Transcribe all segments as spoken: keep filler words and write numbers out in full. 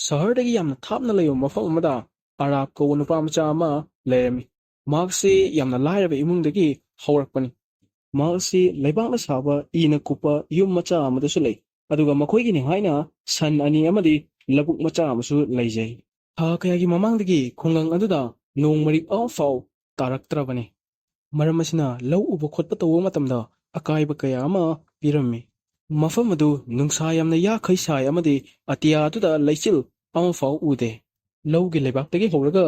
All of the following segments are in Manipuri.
ꯁꯍꯔꯗꯒꯤ ꯌꯥꯝꯅ ꯊꯥꯞꯅ ꯂꯩꯕ ꯃꯐꯝ ꯑꯃꯗ ꯑꯔꯥꯕ ꯀꯧꯕ ꯅꯨꯄꯥ ꯃꯆꯥ ꯑꯃ ꯂꯩꯔꯝꯃꯤ꯫ ꯃꯍꯥꯛꯁꯤ ꯌꯥꯝꯅ ꯂꯥꯏꯔꯕ ꯏꯃꯨꯡꯗꯒꯤ ꯍꯧꯔꯛꯄꯅꯤ꯫ ꯃꯍꯥꯛꯁꯤ ꯂꯩꯕꯥꯛꯅ ꯁꯥꯕ ꯏꯅ ꯀꯨꯞꯄ ꯌꯨꯝ ꯃꯆꯥ ꯑꯃꯗꯁꯨ ꯂꯩ, ꯑꯗꯨꯒ ꯃꯈꯣꯏꯒꯤꯅꯤ ꯍꯥꯏꯅ ꯁꯟ ꯑꯅꯤ ꯑꯃꯗꯤ ꯂꯧꯕꯨꯛ ꯃꯆꯥ ꯑꯃꯁꯨ ꯂꯩꯖꯩ꯫ ꯊꯥ ꯀꯌꯥꯒꯤ ꯃꯃꯥꯡꯗꯒꯤ ꯈꯨꯡꯒꯪ ꯑꯗꯨꯗ ꯅꯣꯡ ꯃꯔꯤꯛ ꯑꯃꯐꯥꯎ ꯇꯥꯔꯛꯇ꯭ꯔꯕꯅꯤ꯫ ꯃꯔꯝ ꯑꯁꯤꯅ ꯂꯧ ꯎꯕ ꯈꯣꯠꯄ ꯇꯧꯕ ꯃꯇꯝꯗ ꯑꯀꯥꯏꯕ ꯀꯌꯥ ꯑꯃ ꯄꯤꯔꯝꯃꯤ꯫ ꯃꯐꯝ ꯑꯗꯨ ꯅꯨꯡꯁꯥ ꯌꯥꯝꯅ ꯌꯥꯈꯩ ꯁꯥꯏ ꯑꯃꯗꯤ ꯑꯇꯤꯌꯥ ꯑꯗꯨꯗ ꯂꯩꯆꯤꯜ ꯑꯃꯐꯥꯎ ꯎꯗꯦ꯫ ꯂꯧꯒꯤ ꯂꯩꯕꯥꯛꯇꯒꯤ ꯍꯧꯔꯒ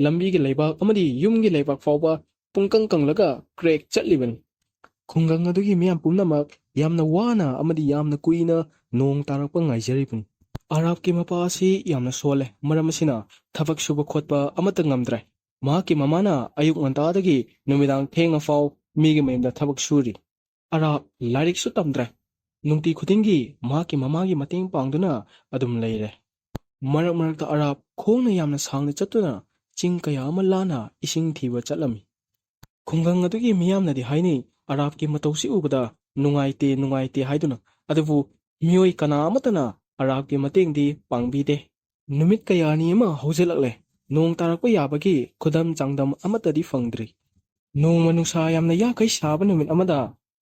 ꯂꯝꯕꯤꯒꯤ ꯂꯩꯕꯥꯛ ꯑꯃꯗꯤ ꯌꯨꯝꯒꯤ ꯂꯩꯕꯥꯛ ꯐꯥꯎꯕ ꯄꯨꯡꯀꯪ ꯀꯪꯂꯒ ꯀ꯭ꯔꯦꯛ ꯆꯠꯂꯤꯕꯅꯤ꯫ ꯈꯨꯡꯒꯪ ꯑꯗꯨꯒꯤ ꯃꯤꯌꯥꯝ ꯄꯨꯝꯅꯃꯛ ꯌꯥꯝꯅ ꯋꯥꯅ ꯑꯃꯗꯤ ꯌꯥꯝꯅ ꯀꯨꯏꯅ ꯅꯣꯡ ꯇꯥꯔꯛꯄ ꯉꯥꯏꯖꯔꯤꯕꯅꯤ꯫ ꯑꯔꯥꯕꯀꯤ ꯃꯄꯥ ꯑꯁꯤ ꯌꯥꯝꯅ ꯁꯣꯜꯂꯦ, ꯃꯔꯝ ꯑꯁꯤꯅ ꯊꯕꯛ ꯁꯨꯕ ꯈꯣꯠꯄ ꯑꯃꯠꯇ ꯉꯝꯗ꯭ꯔꯦ꯫ ꯃꯍꯥꯛꯀꯤ ꯃꯃꯥꯅ ꯑꯌꯨꯛ ꯉꯟꯇꯥꯗꯒꯤ ꯅꯨꯃꯤꯗꯥꯡ ꯊꯦꯡꯉꯐꯥꯎ ꯃꯤꯒꯤ ꯃꯌꯨꯝꯗ ꯊꯕꯛ ꯁꯨꯔꯤ꯫ ꯑꯔꯥꯕ ꯂꯥꯏꯔꯤꯛꯁꯨ ꯇꯝꯗ꯭ꯔꯦ꯫ ꯅꯨꯡꯇꯤ ꯈꯨꯗꯤꯡꯒꯤ ꯃꯍꯥꯛꯀꯤ ꯃꯃꯥꯒꯤ ꯃꯇꯦꯡ ꯄꯥꯡꯗꯨꯅ ꯑꯗꯨꯝ ꯂꯩꯔꯦ꯫ ꯃꯔꯛ ꯃꯔꯛꯇ ꯑꯔꯥꯕ ꯈꯣꯡꯅ ꯌꯥꯝꯅ ꯁꯥꯡꯅ ꯆꯠꯇꯨꯅ ꯆꯤꯡ ꯀꯌꯥ ꯑꯃ ꯂꯥꯟꯅ ꯏꯁꯤꯡ ꯊꯤꯕ ꯆꯠꯂꯝꯃꯤ꯫ ꯈꯨꯡꯒꯪ ꯑꯗꯨꯒꯤ ꯃꯤꯌꯥꯝꯅꯗꯤ ꯍꯥꯏꯅꯩ, "ꯑꯔꯥꯕꯀꯤ ꯃꯇꯧꯁꯤ ꯎꯕꯗ ꯅꯨꯡꯉꯥꯏꯇꯦ, ꯅꯨꯡꯉꯥꯏꯇꯦ" ꯍꯥꯏꯗꯨꯅ꯫ ꯑꯗꯨꯕꯨ ꯃꯤꯑꯣꯏ ꯀꯅꯥ ꯑꯃꯠꯇꯅ ꯑꯔꯥꯕꯀꯤ ꯃꯇꯦꯡꯗꯤ ꯄꯥꯡꯕꯤꯗꯦ꯫ ꯅꯨꯃꯤꯠ ꯀꯌꯥꯅꯤ ꯑꯃ ꯍꯧꯖꯤꯜꯂꯛꯂꯦ꯫ ꯅꯣꯡ ꯇꯥꯔꯛꯄ ꯌꯥꯕꯒꯤ ꯈꯨꯗꯝ ꯆꯥꯡꯗꯝ ꯑꯃꯠꯇꯗꯤ ꯐꯪꯗ꯭ꯔꯤ꯫ ꯅꯣꯡꯃ ꯅꯨꯡꯁꯥ ꯌꯥꯝꯅ ꯌꯥꯈꯩ ꯁꯥꯕ ꯅꯨꯃꯤꯠ ꯑꯃꯗ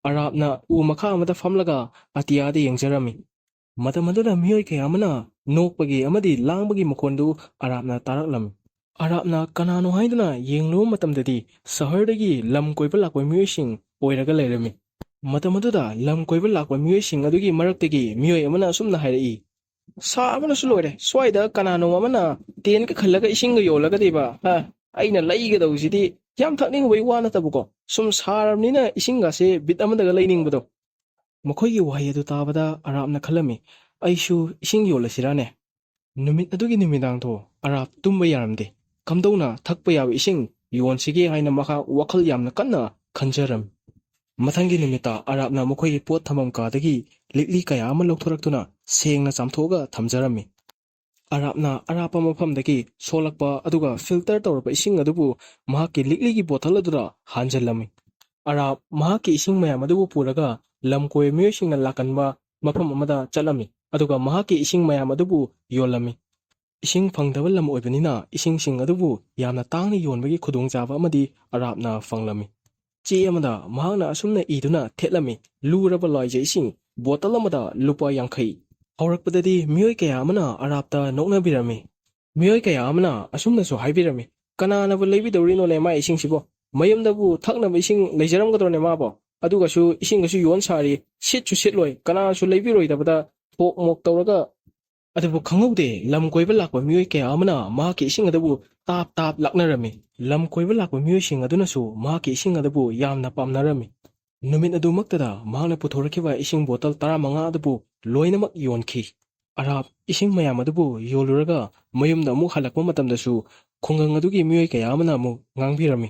ꯑꯔꯥꯕꯅ ꯎ ꯃꯈꯥ ꯑꯃꯗ ꯐꯝꯂꯒ ꯑꯇꯤꯌꯥꯗ ꯌꯦꯡꯖꯔꯝꯃꯤ꯫ ꯃꯇꯝ ꯑꯗꯨꯗ ꯃꯤꯑꯣꯏ ꯀꯌꯥ ꯑꯃꯅ ꯅꯣꯛꯄꯒꯤ ꯑꯃꯗꯤ ꯂꯥꯡꯕꯒꯤ ꯃꯈꯣꯟꯗꯨ ꯑꯔꯥꯕꯅ ꯇꯥꯔꯛꯂꯝꯃꯤ꯫ ꯑꯔꯥꯕꯅ ꯀꯅꯥꯅꯣ ꯍꯥꯏꯗꯨꯅ ꯌꯦꯡꯂꯨꯕ ꯃꯇꯝꯗꯗꯤ ꯁꯍꯔꯗꯒꯤ ꯂꯝ ꯀꯣꯏꯕ ꯂꯥꯛꯄ ꯃꯤꯑꯣꯏꯁꯤꯡ ꯑꯣꯏꯔꯒ ꯂꯩꯔꯝꯃꯤ꯫ ꯃꯇꯝ ꯑꯗꯨꯗ ꯂꯝ ꯀꯣꯏꯕ ꯂꯥꯛꯄ ꯃꯤꯑꯣꯏꯁꯤꯡ ꯑꯗꯨꯒꯤ ꯃꯔꯛꯇꯒꯤ ꯃꯤꯑꯣꯏ ꯑꯃꯅ ꯑꯁꯨꯝꯅ ꯍꯥꯏꯔꯛꯏ, "ꯁꯥꯕꯅꯁꯨ ꯂꯣꯏꯔꯦ꯫ ꯁ꯭ꯋꯥꯏꯗ ꯀꯅꯥꯅꯣ ꯑꯃꯅ ꯇꯦꯟꯒ ꯈꯜꯂꯒ ꯏꯁꯤꯡꯒ ꯌꯣꯜꯂꯒꯗꯤꯕ, ꯍꯥ? ꯑꯩꯅ ꯂꯩꯒꯗꯧꯁꯤꯗꯤ ꯌꯥꯝ ꯊꯛꯅꯤꯡꯕꯩ ꯋꯥ ꯅꯠꯇꯕꯀꯣ, ꯁꯨꯝ ꯁꯥꯔꯕꯅꯤꯅ ꯏꯁꯤꯡꯒꯁꯦ ꯕꯤꯠ ꯑꯃꯗꯒ ꯂꯩꯅꯤꯡꯕꯗꯣ"꯫ ꯃꯈꯣꯏꯒꯤ ꯋꯥꯍꯩ ꯑꯗꯨ ꯇꯥꯕꯗ ꯑꯔꯥꯕꯅ ꯈꯜꯂꯝꯃꯤ, "ꯑꯩꯁꯨ ꯏꯁꯤꯡ ꯌꯣꯜꯂꯁꯤꯔꯥꯅꯦ?" ꯅꯨꯃꯤꯠ ꯑꯗꯨꯒꯤ ꯅꯨꯃꯤꯗꯥꯡꯗꯣ ꯑꯔꯥꯕ ꯇꯨꯝꯕ ꯌꯥꯔꯝꯗꯦ꯫ ꯀꯝꯗꯧꯅ ꯊꯛꯄ ꯌꯥꯕ ꯏꯁꯤꯡ ꯌꯣꯟꯁꯤꯒꯦ ꯍꯥꯏꯅ ꯃꯍꯥꯛ ꯋꯥꯈꯜ ꯌꯥꯝꯅ ꯀꯟꯅ ꯈꯟꯖꯔꯝꯃꯤ꯫ ꯃꯊꯪꯒꯤ ꯅꯨꯃꯤꯠꯇ ꯑꯔꯥꯕꯅ ꯃꯈꯣꯏꯒꯤ ꯄꯣꯠ ꯊꯝꯐꯝ ꯀꯥꯗꯒꯤ ꯂꯤꯛꯂꯤ ꯀꯌꯥ ꯑꯃ ꯂꯧꯊꯣꯔꯛꯇꯨꯅ ꯁꯦꯡꯅ ꯆꯥꯝꯊꯣꯛꯑꯒ ꯊꯝꯖꯔꯝꯃꯤ꯫ ꯑꯔꯥꯕꯅ ꯑꯔꯥꯞꯄ ꯃꯐꯝꯗꯒꯤ ꯁꯣꯛꯂꯛꯄ ꯑꯗꯨꯒ ꯐꯤꯜꯇꯔ ꯇꯧꯔꯕ ꯏꯁꯤꯡ ꯑꯗꯨꯕꯨ ꯃꯍꯥꯛꯀꯤ ꯂꯤꯛꯂꯤꯒꯤ ꯕꯣꯇꯜ ꯑꯗꯨꯗ ꯍꯥꯟꯖꯤꯜꯂꯝꯃꯤ꯫ ꯑꯔꯥꯕ ꯃꯍꯥꯛꯀꯤ ꯏꯁꯤꯡ ꯃꯌꯥꯝ ꯑꯗꯨꯕꯨ ꯄꯨꯔꯒ ꯂꯝ ꯀꯣꯏꯕ ꯃꯤꯑꯣꯏꯁꯤꯡꯅ ꯂꯥꯛꯀꯟꯕ ꯃꯐꯝ ꯑꯃꯗ ꯆꯠꯂꯝꯃꯤ, ꯑꯗꯨꯒ ꯃꯍꯥꯛꯀꯤ ꯏꯁꯤꯡ ꯃꯌꯥꯝ ꯑꯗꯨꯕꯨ ꯌꯣꯜꯂꯝꯃꯤ꯫ ꯏꯁꯤꯡ ꯐꯪꯗꯕ ꯂꯝ ꯑꯣꯏꯕꯅꯤꯅ ꯏꯁꯤꯡꯁꯤꯡ ꯑꯗꯨꯕꯨ ꯌꯥꯝꯅ ꯇꯥꯡꯅ ꯌꯣꯟꯕꯒꯤ ꯈꯨꯗꯣꯡꯆꯥꯕ ꯑꯃꯗꯤ ꯑꯔꯥꯞꯅ ꯐꯪꯂꯝꯃꯤ꯫ ꯆꯦ ꯑꯃꯗ ꯃꯍꯥꯛꯅ ꯑꯁꯨꯝꯅ ꯏꯗꯨꯅ ꯊꯦꯠꯂꯝꯃꯤ, "ꯂꯨꯔꯕ ꯂꯥꯏꯖ ꯏꯁꯤꯡ ꯕꯣꯇꯜ ꯑꯃꯗ ꯂꯨꯄꯥ ꯌꯥꯡꯈꯩ"꯫ ꯍꯧꯔꯛꯄꯗꯗꯤ ꯃꯤꯑꯣꯏ ꯀꯌꯥ ꯑꯃꯅ ꯑꯔꯥꯞꯇ ꯅꯣꯛꯅꯕꯤꯔꯝꯃꯤ꯫ ꯃꯤꯑꯣꯏ ꯀꯌꯥ ꯑꯃꯅ ꯑꯁꯨꯝꯅꯁꯨ ꯍꯥꯏꯕꯤꯔꯝꯃꯤ, "ꯀꯅꯥꯅꯕꯨ ꯂꯩꯕꯤꯗꯧꯔꯤꯅꯣꯅꯦ ꯃꯥꯏ ꯏꯁꯤꯡꯁꯤꯕꯣ? ꯃꯌꯨꯝꯗꯕꯨ ꯊꯛꯅꯕ ꯏꯁꯤꯡ ꯂꯩꯖꯔꯝꯒꯗ꯭ꯔꯣꯅꯦ ꯃꯥꯕꯣ? ꯑꯗꯨꯒꯁꯨ ꯏꯁꯤꯡꯒꯁꯨ ꯌꯣꯟ ꯁꯥꯔꯤ, ꯁꯤꯠꯁꯨ ꯁꯤꯠꯂꯣꯏ, ꯀꯅꯥꯁꯨ ꯂꯩꯕꯤꯔꯣꯏꯗꯕꯗ ꯊꯣꯛ ꯃꯣꯛ ꯇꯧꯔꯒ"꯫ ꯑꯗꯨꯕꯨ ꯈꯪꯍꯧꯗꯦ, ꯂꯝ ꯀꯣꯏꯕ ꯂꯥꯛꯄ ꯃꯤꯑꯣꯏ ꯀꯌꯥ ꯑꯃꯅ ꯃꯍꯥꯛꯀꯤ ꯏꯁꯤꯡ ꯑꯗꯨꯕꯨ ꯇꯥꯞ ꯇꯥꯞ ꯂꯥꯛꯅꯔꯝꯃꯤ꯫ ꯂꯝ ꯀꯣꯏꯕ ꯂꯥꯛꯄ ꯃꯤꯑꯣꯏꯁꯤꯡ ꯑꯗꯨꯅꯁꯨ ꯃꯍꯥꯛꯀꯤ ꯏꯁꯤꯡ ꯑꯗꯨꯕꯨ ꯌꯥꯝꯅ ꯄꯥꯝꯅꯔꯝꯃꯤ꯫ ꯅꯨꯃꯤꯠ ꯑꯗꯨꯃꯛꯇꯗ ꯃꯍꯥꯛꯅ ꯄꯨꯊꯣꯔꯛꯈꯤꯕ ꯏꯁꯤꯡ ꯕꯣꯇꯜ ꯇꯔꯥꯃꯉꯥ ꯑꯗꯨꯕꯨ ꯂꯣꯏꯅꯃꯛ ꯌꯣꯟꯈꯤ꯫ ꯑꯔꯥꯞ ꯏꯁꯤꯡ ꯃꯌꯥꯝ ꯑꯗꯨꯕꯨ ꯌꯣꯜꯂꯨꯔꯒ ꯃꯌꯨꯝꯗ ꯑꯃꯨꯛ ꯍꯜꯂꯛꯄ ꯃꯇꯝꯗꯁꯨ ꯈꯨꯡꯒꯪ ꯑꯗꯨꯒꯤ ꯃꯤꯑꯣꯏ ꯀꯌꯥ ꯑꯃꯅ ꯑꯃꯨꯛ ꯉꯥꯡꯕꯤꯔꯝꯃꯤ,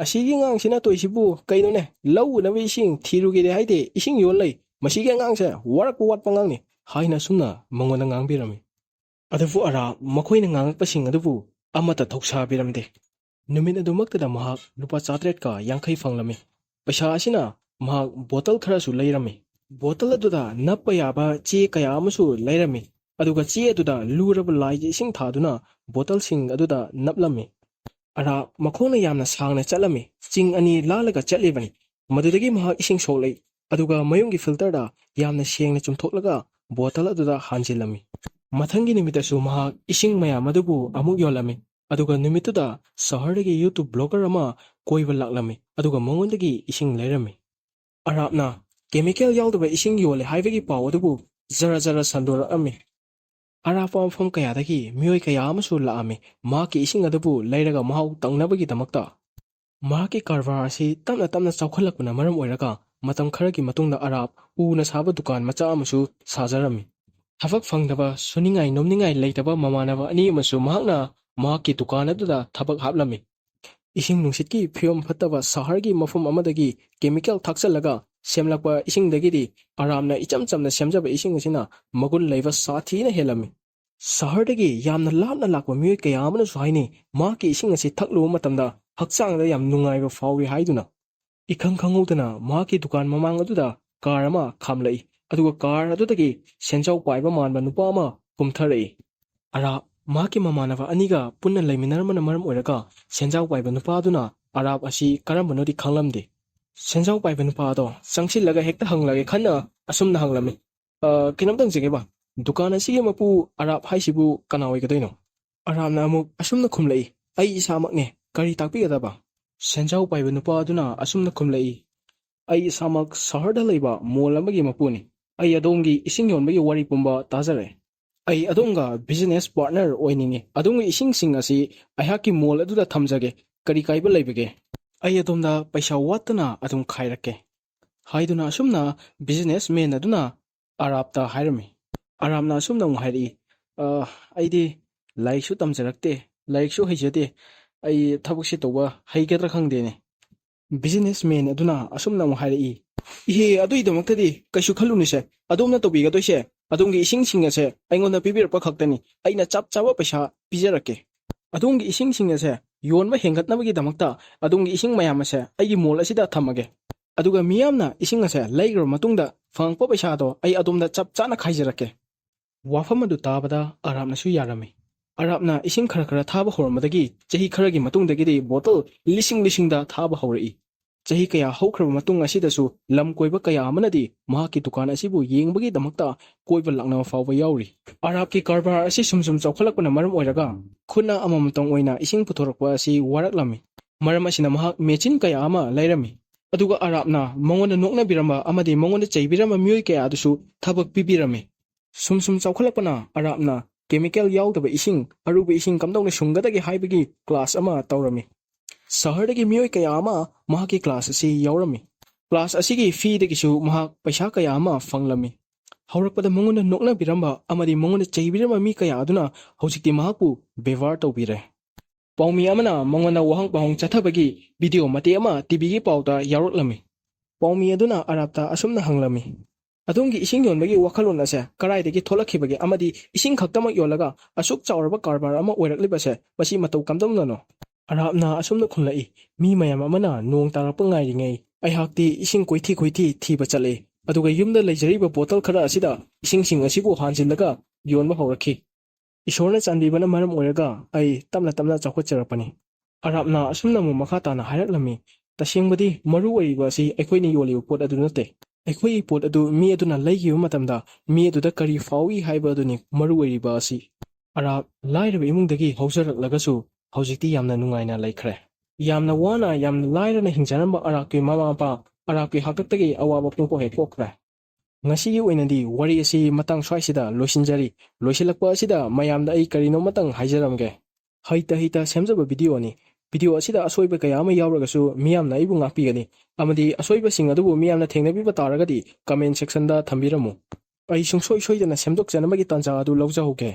"ꯑꯁꯤꯒꯤ ꯑꯉꯥꯡꯁꯤꯅ ꯇꯧꯏꯁꯤꯕꯨ ꯀꯩꯅꯣꯅꯦ? ꯂꯧ ꯎꯅꯕ ꯏꯁꯤꯡ ꯊꯤꯔꯨꯒꯦꯗꯤ ꯍꯥꯏꯗꯦ, ꯏꯁꯤꯡ ꯌꯣꯟ ꯂꯩ꯫ ꯃꯁꯤꯒꯤ ꯑꯉꯥꯡꯁꯦ ꯋꯥꯔꯛꯄ ꯋꯥꯠꯄ ꯑꯉꯥꯡꯅꯤ", ꯍꯥꯏꯅ ꯑꯁꯨꯝꯅ ꯃꯉꯣꯟꯗ ꯉꯥꯡꯕꯤꯔꯝꯃꯤ꯫ ꯑꯗꯨꯕꯨ ꯑꯔꯥꯞ ꯃꯈꯣꯏꯅ ꯉꯥꯡꯉꯛꯄꯁꯤꯡ ꯑꯗꯨꯕꯨ ꯑꯃꯠꯇ ꯊꯧꯁꯥꯕꯤꯔꯝꯗꯦ꯫ ꯅꯨꯃꯤꯠ ꯑꯗꯨꯃꯛꯇꯗ ꯃꯍꯥꯛ ꯂꯨꯄꯥ ꯆꯥꯇ꯭ꯔꯦꯠꯀ ꯌꯥꯡꯈꯩ ꯐꯪꯂꯝꯃꯤ꯫ ꯄꯩꯁꯥ ꯑꯁꯤꯅ ꯃꯍꯥꯛ ꯕꯣꯇꯜ ꯈꯔꯁꯨ ꯂꯩꯔꯝꯃꯤ꯫ ꯕꯣꯇꯜ ꯑꯗꯨꯗ ꯅꯞꯄ ꯌꯥꯕ ꯆꯦ ꯀꯌꯥ ꯑꯃꯁꯨ ꯂꯩꯔꯝꯃꯤ꯫ ꯑꯗꯨꯒ ꯆꯦ ꯑꯗꯨꯗ ꯂꯨꯔꯕ ꯂꯥꯏꯒꯤ ꯏꯁꯤꯡ ꯊꯥꯗꯨꯅ ꯕꯣꯇꯜꯁꯤꯡ ꯑꯗꯨꯗ ꯅꯞꯂꯝꯃꯤ꯫ ꯑꯔꯥꯞ ꯃꯈꯣꯡꯅ ꯌꯥꯝꯅ ꯁꯥꯡꯅ ꯆꯠꯂꯝꯃꯤ꯫ ꯆꯤꯡ ꯑꯅꯤ ꯂꯥꯜꯂꯒ ꯆꯠꯂꯤꯕꯅꯤ꯫ ꯃꯗꯨꯗꯒꯤ ꯃꯍꯥꯛ ꯏꯁꯤꯡ ꯁꯣꯛꯂꯛꯏ, ꯑꯗꯨꯒ ꯃꯌꯨꯝꯒꯤ ꯐꯤꯜꯇꯔꯗ ꯌꯥꯝꯅ ꯁꯦꯡꯅ ꯆꯨꯝꯊꯣꯛꯂꯒ ꯕꯣꯇꯜ ꯑꯗꯨꯗ ꯍꯥꯟꯖꯤꯜꯂꯝꯃꯤ꯫ ꯃꯊꯪꯒꯤ ꯅꯨꯃꯤꯠꯇꯁꯨ ꯃꯍꯥꯛ ꯏꯁꯤꯡ ꯃꯌꯥꯝ ꯑꯗꯨꯕꯨ ꯑꯃꯨꯛ ꯌꯣꯜꯂꯝꯃꯤ, ꯑꯗꯨꯒ ꯅꯨꯃꯤꯠꯇꯨꯗ ꯁꯍꯔꯗꯒꯤ YouTube blogger ꯑꯃ ꯀꯣꯏꯕ ꯂꯥꯛꯂꯝꯃꯤ, ꯑꯗꯨꯒ ꯃꯉꯣꯟꯗꯒꯤ ꯏꯁꯤꯡ ꯂꯩꯔꯝꯃꯤ꯫ ꯑꯔꯥꯞꯅ ꯀꯦꯃꯤꯀꯦꯜ ꯌꯥꯎꯗꯕ ꯏꯁꯤꯡ ꯌꯣꯜꯂꯦ ꯍꯥꯏꯕꯒꯤ ꯄꯥꯎ ꯑꯗꯨꯕꯨ ꯖꯔ ꯖꯔ ꯁꯟꯗꯣꯔꯛꯂꯝꯃꯤ꯫ ꯑꯔꯥꯞꯄ ꯃꯐꯝ ꯀꯌꯥꯗꯒꯤ ꯃꯤꯑꯣꯏ ꯀꯌꯥ ꯑꯃꯁꯨ ꯂꯥꯛꯂꯝꯃꯤ, ꯃꯍꯥꯛꯀꯤ ꯏꯁꯤꯡ ꯑꯗꯨꯕꯨ ꯂꯩꯔꯒ ꯃꯍꯥꯎ ꯇꯪꯅꯕꯒꯤꯗꯃꯛꯇ꯫ ꯃꯍꯥꯛꯀꯤ ꯀꯔꯕꯥꯔ ꯑꯁꯤ ꯇꯞꯅ ꯇꯞꯅ ꯆꯥꯎꯈꯠꯂꯛꯄꯅ ꯃꯔꯝ ꯑꯣꯏꯔꯒ, ꯃꯇꯝ ꯈꯔꯒꯤ ꯃꯇꯨꯡꯗ ꯑꯔꯥꯞ ꯎꯅ ꯁꯥꯕ ꯗꯨꯀꯥꯟ ꯃꯆꯥ ꯑꯃꯁꯨ ꯁꯥꯖꯔꯝꯃꯤ꯫ ꯊꯕꯛ ꯐꯪꯗꯕ, ꯁꯨꯅꯤꯡꯉꯥꯏ ꯅꯣꯝꯅꯤꯡꯉꯥꯏ ꯂꯩꯇꯕ ꯃꯃꯥꯟꯅꯕ ꯑꯅꯤ ꯑꯃꯁꯨ ꯃꯍꯥꯛꯅ ꯃꯍꯥꯛꯀꯤ ꯗꯨꯀꯥꯟ ꯑꯗꯨꯗ ꯊꯕꯛ ꯍꯥꯞꯂꯝꯃꯤ꯫ ꯏꯁꯤꯡ ꯅꯨꯡꯁꯤꯠꯀꯤ ꯐꯤꯕꯝ ꯐꯠꯇꯕ ꯁꯍꯔꯒꯤ ꯃꯐꯝ ꯑꯃꯗꯒꯤ ꯀꯦꯃꯤꯀꯦꯜ ꯊꯥꯛꯆꯜꯂꯒ ꯁꯦꯝꯂꯛꯄ ꯏꯁꯤꯡꯗꯒꯤꯗꯤ ꯑꯔꯥꯞꯅ ꯏꯆꯝ ꯆꯝꯅ ꯁꯦꯝꯖꯕ ꯏꯁꯤꯡ ꯑꯁꯤꯅ ꯃꯒꯨꯟ ꯂꯩꯕ ꯁꯥꯊꯤꯅ ꯍꯦꯜꯂꯝꯃꯤ꯫ ꯁꯍꯔꯗꯒꯤ ꯌꯥꯝꯅ ꯂꯥꯞꯅ ꯂꯥꯛꯄ ꯃꯤꯑꯣꯏ ꯀꯌꯥ ꯑꯃꯅꯁꯨ ꯍꯥꯏꯅꯩ, ꯃꯍꯥꯛꯀꯤ ꯏꯁꯤꯡ ꯑꯁꯤ ꯊꯛꯂꯨꯕ ꯃꯇꯝꯗ ꯍꯛꯆꯥꯡꯗ ꯌꯥꯝ ꯅꯨꯡꯉꯥꯏꯕ ꯐꯥꯎꯏ ꯍꯥꯏꯗꯨꯅ꯫ ꯏꯈꯪ ꯈꯪꯍꯧꯗꯅ ꯃꯍꯥꯛꯀꯤ ꯗꯨꯀꯥꯟ ꯃꯃꯥꯡ ꯑꯗꯨꯗ ꯀꯥꯔ ꯑꯃ ꯈꯥꯝꯂꯛꯏ, ꯑꯗꯨꯒ ꯀꯥꯔ ꯑꯗꯨꯗꯒꯤ ꯁꯦꯟꯖꯥꯎ ꯄꯥꯏꯕ ꯃꯥꯟꯕ ꯅꯨꯄꯥ ꯑꯃ ꯀꯨꯝꯊꯔꯛꯏ꯫ ꯑꯔꯥꯞ ꯃꯍꯥꯛꯀꯤ ꯃꯃꯥꯟꯅꯕ ꯑꯅꯤꯒ ꯄꯨꯟꯅ ꯂꯩꯃꯤꯟꯅꯔꯝꯕꯅ ꯃꯔꯝ ꯑꯣꯏꯔꯒ ꯁꯦꯟꯖꯥꯎ ꯄꯥꯏꯕ ꯅꯨꯄꯥ ꯑꯗꯨꯅ ꯑꯔꯥꯕ ꯑꯁꯤ ꯀꯔꯝꯕꯅꯣꯗꯤ ꯈꯪꯂꯝꯗꯦ꯫ ꯁꯦꯟꯖꯥꯎ ꯄꯥꯏꯕ ꯅꯨꯄꯥ ꯑꯗꯣ ꯆꯪꯁꯤꯜꯂꯒ ꯍꯦꯛꯇ ꯍꯪꯂꯒꯦ ꯈꯟꯅ ꯑꯁꯨꯝꯅ ꯍꯪꯂꯝꯃꯤ, "ꯑ, ꯀꯩꯅꯣꯝꯇ ꯍꯪꯖꯒꯦꯕ, ꯗꯨꯀꯥꯟ ꯑꯁꯤꯒꯤ ꯃꯄꯨ ꯑꯔꯥꯕ ꯍꯥꯏꯁꯤꯕꯨ ꯀꯅꯥ ꯑꯣꯏꯒꯗꯣꯏꯅꯣ?" ꯑꯔꯥꯕꯅ ꯑꯃꯨꯛ ꯑꯁꯨꯝꯅ ꯈꯨꯝꯂꯛꯏ, "ꯑꯩ ꯏꯁꯥꯃꯛꯅꯦ, ꯀꯔꯤ ꯇꯥꯛꯄꯤꯒꯗꯕ?" ꯁꯦꯟꯖꯥꯎ ꯄꯥꯏꯕ ꯅꯨꯄꯥ ꯑꯗꯨꯅ ꯑꯁꯨꯝꯅ ꯈꯨꯝꯂꯛꯏ, "ꯑꯩ ꯏꯁꯥꯃꯛ ꯁꯍꯔꯗ ꯂꯩꯕ ꯃꯣꯜ ꯑꯃꯒꯤ ꯃꯄꯨꯅꯤ꯫ ꯑꯩ ꯑꯗꯣꯝꯒꯤ ꯏꯁꯤꯡ ꯌꯣꯟꯕꯒꯤ ꯋꯥꯔꯤ ꯄꯨꯝꯕ ꯇꯥꯖꯔꯦ꯫ ꯑꯩ ꯑꯗꯣꯝꯒ ꯕꯤꯖꯤꯅꯦꯁ ꯄꯥꯔꯠꯅꯔ ꯑꯣꯏꯅꯤꯡꯏ꯫ ꯑꯗꯣꯝꯒꯤ ꯏꯁꯤꯡꯁꯤꯡ ꯑꯁꯤ ꯑꯩꯍꯥꯛꯀꯤ ꯃꯣꯜ ꯑꯗꯨꯗ ꯊꯝꯖꯒꯦ꯫ ꯀꯔꯤ ꯀꯥꯏꯕ ꯂꯩꯕꯒꯦ? ꯑꯩ ꯑꯗꯣꯝꯗ ꯄꯩꯁꯥ ꯋꯥꯠꯇꯅ ꯑꯗꯨꯝ ꯈꯥꯏꯔꯛꯀꯦ," ꯍꯥꯏꯗꯨꯅ ꯑꯁꯨꯝꯅ ꯕꯤꯖꯤꯅꯦꯁ ꯃꯦꯟ ꯑꯗꯨꯅ ꯑꯔꯥꯕꯇ ꯍꯥꯏꯔꯝꯃꯤ꯫ ꯑꯔꯥꯕꯅ ꯑꯁꯨꯝꯅ ꯑꯃꯨꯛ ꯍꯥꯏꯔꯛꯏ, "ꯑ, ꯑꯩꯗꯤ ꯂꯥꯏꯔꯤꯛꯁꯨ ꯇꯝꯖꯔꯛꯇꯦ, ꯂꯥꯏꯔꯤꯛꯁꯨ ꯍꯩꯖꯗꯦ꯫ ꯑꯩ ꯊꯕꯛꯁꯤ ꯇꯧꯕ ꯍꯩꯒꯗ꯭ꯔꯥ ꯈꯪꯗꯦꯅꯦ"꯫ ꯕꯤꯖꯤꯅꯦꯁ ꯃꯦꯟ ꯑꯗꯨꯅ ꯑꯁꯨꯝꯅ ꯑꯃꯨꯛ ꯍꯥꯏꯔꯛꯏ, "ꯏꯍꯦ, ꯑꯗꯨꯒꯤꯗꯃꯛꯇꯗꯤ ꯀꯩꯁꯨ ꯈꯜꯂꯨꯅꯨꯁꯦ꯫ ꯑꯗꯣꯝꯅ ꯇꯧꯕꯤꯒꯗꯣꯏꯁꯦ ꯑꯗꯣꯝꯒꯤ ꯏꯁꯤꯡꯁꯤꯡ ꯑꯁꯦ ꯑꯩꯉꯣꯟꯗ ꯄꯤꯕꯤꯔꯛꯄ ꯈꯛꯇꯅꯤ꯫ ꯑꯩꯅ ꯆꯞ ꯆꯥꯕ ꯄꯩꯁꯥ ꯄꯤꯖꯔꯛꯀꯦ꯫ ꯑꯗꯣꯝꯒꯤ ꯏꯁꯤꯡꯁꯤꯡ ꯑꯁꯦ ꯌꯣꯟꯕ ꯍꯦꯟꯒꯠꯅꯕꯒꯤꯗꯃꯛꯇ ꯑꯗꯣꯝꯒꯤ ꯏꯁꯤꯡ ꯃꯌꯥꯝ ꯑꯁꯦ ꯑꯩꯒꯤ ꯃꯣꯜ ꯑꯁꯤꯗ ꯊꯝꯃꯒꯦ꯫ ꯑꯗꯨꯒ ꯃꯤꯌꯥꯝꯅ ꯏꯁꯤꯡ ꯑꯁꯦ ꯂꯩꯈ꯭ꯔꯕ ꯃꯇꯨꯡꯗ ꯐꯪꯉꯛꯄ ꯄꯩꯁꯥꯗꯣ ꯑꯩ ꯑꯗꯣꯝꯗ ꯆꯞ ꯆꯥꯅ ꯈꯥꯏꯖꯔꯛꯀꯦ"꯫ ꯋꯥꯐꯝ ꯑꯗꯨ ꯇꯥꯕꯗ ꯑꯔꯥꯕꯅꯁꯨ ꯌꯥꯔꯝꯃꯤ꯫ ꯑꯔꯥꯕꯅ ꯏꯁꯤꯡ ꯈꯔ ꯈꯔ ꯊꯥꯕ ꯍꯧꯔꯝꯕꯗꯒꯤ ꯆꯍꯤ ꯈꯔꯒꯤ ꯃꯇꯨꯡꯗꯒꯤꯗꯤ ꯕꯣꯇꯜ ꯂꯤꯁꯤꯡ ꯂꯤꯁꯤꯡꯗ ꯊꯥꯕ ꯍꯧꯔꯛꯏ꯫ ꯆꯍꯤ ꯀꯌꯥ ꯍꯧꯈ꯭ꯔꯕ ꯃꯇꯨꯡ ꯑꯁꯤꯗꯁꯨ ꯂꯝ ꯀꯣꯏꯕ ꯀꯌꯥ ꯑꯃꯅꯗꯤ ꯃꯍꯥꯛꯀꯤ ꯗꯨꯀꯥꯟ ꯑꯁꯤꯕꯨ ꯌꯦꯡꯕꯒꯤꯗꯃꯛꯇ ꯀꯣꯏꯕ ꯂꯥꯛꯅꯕ ꯐꯥꯎꯕ ꯌꯥꯎꯔꯤ꯫ ꯑꯔꯥꯕꯀꯤ ꯀꯔꯕꯥꯔ ꯑꯁꯤ ꯁꯨꯝ ꯁꯨꯝ ꯆꯥꯎꯈꯠꯂꯛꯄꯅ ꯃꯔꯝ ꯑꯣꯏꯔꯒ ꯈꯨꯠꯅ ꯑꯃꯃꯝꯇꯪ ꯑꯣꯏꯅ ꯏꯁꯤꯡ ꯄꯨꯊꯣꯔꯛꯄ ꯑꯁꯤ ꯋꯥꯔꯛꯂꯝꯃꯤ꯫ ꯃꯔꯝ ꯑꯁꯤꯅ ꯃꯍꯥꯛ ꯃꯦꯆꯤꯟ ꯀꯌꯥ ꯑꯃ ꯂꯩꯔꯝꯃꯤ꯫ ꯑꯗꯨꯒ ꯑꯔꯥꯕꯅ ꯃꯉꯣꯟꯗ ꯅꯣꯛꯅꯕꯤꯔꯝꯕ ꯑꯃꯗꯤ ꯃꯉꯣꯟꯗ ꯆꯩꯕꯤꯔꯝꯕ ꯃꯤꯑꯣꯏ ꯀꯌꯥ ꯑꯗꯨꯁꯨ ꯊꯕꯛ ꯄꯤꯕꯤꯔꯝꯃꯤ꯫ ꯁꯨꯝ ꯁꯨꯝ ꯆꯥꯎꯈꯠꯂꯛꯄꯅ ꯑꯔꯥꯕꯅ ꯀꯦꯃꯤꯀꯦꯜ ꯌꯥꯎꯗꯕ ꯏꯁꯤꯡ, ꯑꯔꯨꯕ ꯏꯁꯤꯡ ꯀꯝꯗꯧꯅ ꯁꯨꯡꯒꯗꯒꯦ ꯍꯥꯏꯕꯒꯤ ꯀ꯭ꯂꯥꯁ ꯑꯃ ꯇꯧꯔꯝꯃꯤ꯫ ꯁꯍꯔꯗꯒꯤ ꯃꯤꯑꯣꯏ ꯀꯌꯥ ꯑꯃ ꯃꯍꯥꯛꯀꯤ ꯀ꯭ꯂꯥꯁ ꯑꯁꯤ ꯌꯥꯎꯔꯝꯃꯤ꯫ ꯀ꯭ꯂꯥꯁ ꯑꯁꯤꯒꯤ ꯐꯤꯗꯒꯤꯁꯨ ꯃꯍꯥꯛ ꯄꯩꯁꯥ ꯀꯌꯥ ꯑꯃ ꯐꯪꯂꯝꯃꯤ꯫ ꯍꯧꯔꯛꯄꯗ ꯃꯉꯣꯟꯗ ꯅꯣꯛꯅꯕꯤꯔꯝꯕ ꯑꯃꯗꯤ ꯃꯉꯣꯟꯗ ꯆꯩꯕꯤꯔꯝꯕ ꯃꯤ ꯀꯌꯥ ꯑꯗꯨꯅ ꯍꯧꯖꯤꯛꯇꯤ ꯃꯍꯥꯛꯄꯨ ꯕꯦꯕꯥꯔ ꯇꯧꯕꯤꯔꯦ꯫ ꯄꯥꯎꯃꯤ ꯑꯃꯅ ꯃꯉꯣꯟꯗ ꯋꯥꯍꯪ ꯄꯥꯎꯍꯪ ꯆꯠꯊꯕꯒꯤ ꯚꯤꯗꯤꯑꯣ ꯃꯇꯦꯛ ꯑꯃ ꯇꯤꯚꯤꯒꯤ ꯄꯥꯎꯗ ꯌꯥꯎꯔꯛꯂꯝꯃꯤ꯫ ꯄꯥꯎꯃꯤ ꯑꯗꯨꯅ ꯑꯔꯥꯕꯇ ꯑꯁꯨꯝꯅ ꯍꯪꯂꯝꯃꯤ, "ꯑꯗꯣꯝꯒꯤ ꯏꯁꯤꯡ ꯌꯣꯟꯕꯒꯤ ꯋꯥꯈꯜꯂꯣꯟ ꯑꯁꯦ ꯀꯗꯥꯏꯗꯒꯤ ꯊꯣꯛꯂꯛꯈꯤꯕꯒꯦ ꯑꯃꯗꯤ ꯏꯁꯤꯡ ꯈꯛꯇꯃꯛ ꯌꯣꯜꯂꯒ ꯑꯁꯨꯛ ꯆꯥꯎꯔꯕ ꯀꯔꯕꯥꯔ ꯑꯃ ꯑꯣꯏꯔꯛꯂꯤꯕꯁꯦ ꯃꯁꯤ ꯃꯇꯧ ꯀꯝꯗꯧꯅꯅꯣ?" ꯑꯔꯥꯕꯅ ꯑꯁꯨꯝꯅ ꯈꯨꯝꯂꯛꯏ, "ꯃꯤ ꯃꯌꯥꯝ ꯑꯃꯅ ꯅꯣꯡ ꯇꯥꯔꯛꯄ ꯉꯥꯏꯔꯤꯉꯩ ꯑꯩꯍꯥꯛꯇꯤ ꯏꯁꯤꯡ ꯀꯣꯏꯊꯤ ꯀꯣꯏꯊꯤ ꯊꯤꯕ ꯆꯠꯂꯦ꯫ ꯑꯗꯨꯒ ꯌꯨꯝꯗ ꯂꯩꯖꯔꯤꯕ ꯕꯣꯇꯜ ꯈꯔ ꯑꯁꯤꯗ ꯏꯁꯤꯡꯁꯤꯡ ꯑꯁꯤꯕꯨ ꯍꯥꯟꯖꯤꯜꯂꯒ ꯌꯣꯟꯕ ꯍꯧꯔꯛꯈꯤ"꯫ ꯏꯁꯣꯔꯅ ꯆꯥꯟꯕꯤꯕꯅ ꯃꯔꯝ ꯑꯣꯏꯔꯒ ꯑꯩ ꯇꯞꯅ ꯇꯞꯅ ꯆꯥꯎꯈꯠꯆꯔꯛꯄꯅꯤ꯫ ꯑꯔꯥꯞꯅ ꯑꯁꯨꯝꯅ ꯑꯃꯨꯛ ꯃꯈꯥ ꯇꯥꯅ ꯍꯥꯏꯔꯛꯂꯝꯃꯤ, "ꯇꯁꯦꯡꯕꯗꯤ ꯃꯔꯨ ꯑꯣꯏꯔꯤꯕ ꯑꯁꯤ ꯑꯩꯈꯣꯏꯅ ꯌꯣꯜꯂꯤꯕ ꯄꯣꯠ ꯑꯗꯨ ꯅꯠꯇꯦ꯫ ꯑꯩꯈꯣꯏꯒꯤ ꯄꯣꯠ ꯑꯗꯨ ꯃꯤ ꯑꯗꯨꯅ ꯂꯩꯈꯤꯕ ꯃꯇꯝꯗ ꯃꯤ ꯑꯗꯨꯗ ꯀꯔꯤ ꯐꯥꯎꯏ ꯍꯥꯏꯕ ꯑꯗꯨꯅꯤ ꯃꯔꯨ ꯑꯣꯏꯔꯤꯕ ꯑꯁꯤ꯫" ꯑꯔꯥꯞ ꯂꯥꯏꯔꯕ ꯏꯃꯨꯡꯗꯒꯤ ꯍꯧꯖꯔꯛꯂꯒꯁꯨ ꯍꯧꯖꯤꯛꯇꯤ ꯌꯥꯝꯅ ꯅꯨꯡꯉꯥꯏꯅ ꯂꯩꯈ꯭ꯔꯦ꯫ ꯌꯥꯝꯅ ꯋꯥꯅ, ꯌꯥꯝꯅ ꯂꯥꯏꯔꯅ ꯍꯤꯡꯖꯔꯝꯕ ꯑꯔꯥꯞꯀꯤ ꯃꯃꯥ ꯃꯄꯥ, ꯑꯔꯥꯞꯀꯤ ꯍꯥꯛꯇꯛꯇꯒꯤ ꯑꯋꯥꯕ ꯄꯨꯝꯀꯣꯛ ꯍꯦꯛ ꯀꯣꯛꯈ꯭ꯔꯦ꯫ ꯉꯁꯤꯒꯤ ꯑꯣꯏꯅꯗꯤ ꯋꯥꯔꯤ ꯑꯁꯤ ꯃꯇꯥꯡ ꯁ꯭ꯋꯥꯏꯁꯤꯗ ꯂꯣꯏꯁꯤꯟꯖꯔꯤ꯫ ꯂꯣꯏꯁꯤꯜꯂꯛꯄ ꯑꯁꯤꯗ ꯃꯌꯥꯝꯗ ꯑꯩ ꯀꯔꯤꯅꯣꯃꯇꯪ ꯍꯥꯏꯖꯔꯝꯒꯦ꯫ ꯍꯩꯇ ꯍꯩꯇ ꯁꯦꯝꯖꯕ ꯚꯤꯗꯤꯑꯣꯅꯤ꯫ ꯚꯤꯗꯤꯑꯣ ꯑꯁꯤꯗ ꯑꯁꯣꯏꯕ ꯀꯌꯥ ꯑꯃ ꯌꯥꯎꯔꯒꯁꯨ ꯃꯤꯌꯥꯝꯅ ꯑꯩꯕꯨ ꯉꯥꯛꯄꯤꯒꯅꯤ, ꯑꯃꯗꯤ ꯑꯁꯣꯏꯕꯁꯤꯡ ꯑꯗꯨꯕꯨ ꯃꯤꯌꯥꯝꯅ ꯊꯦꯡꯅꯕꯤꯕ ꯇꯥꯔꯒꯗꯤ comment section ꯗ ꯊꯝꯕꯤꯔꯝꯃꯨ꯫ ꯑꯩ ꯁꯨꯡꯁꯣꯏ ꯁꯣꯏꯗꯅ ꯁꯦꯝꯗꯣꯛꯆꯅꯕꯒꯤ ꯇꯥꯟꯖꯥ ꯑꯗꯨ ꯂꯧꯖꯍꯧꯒꯦ꯫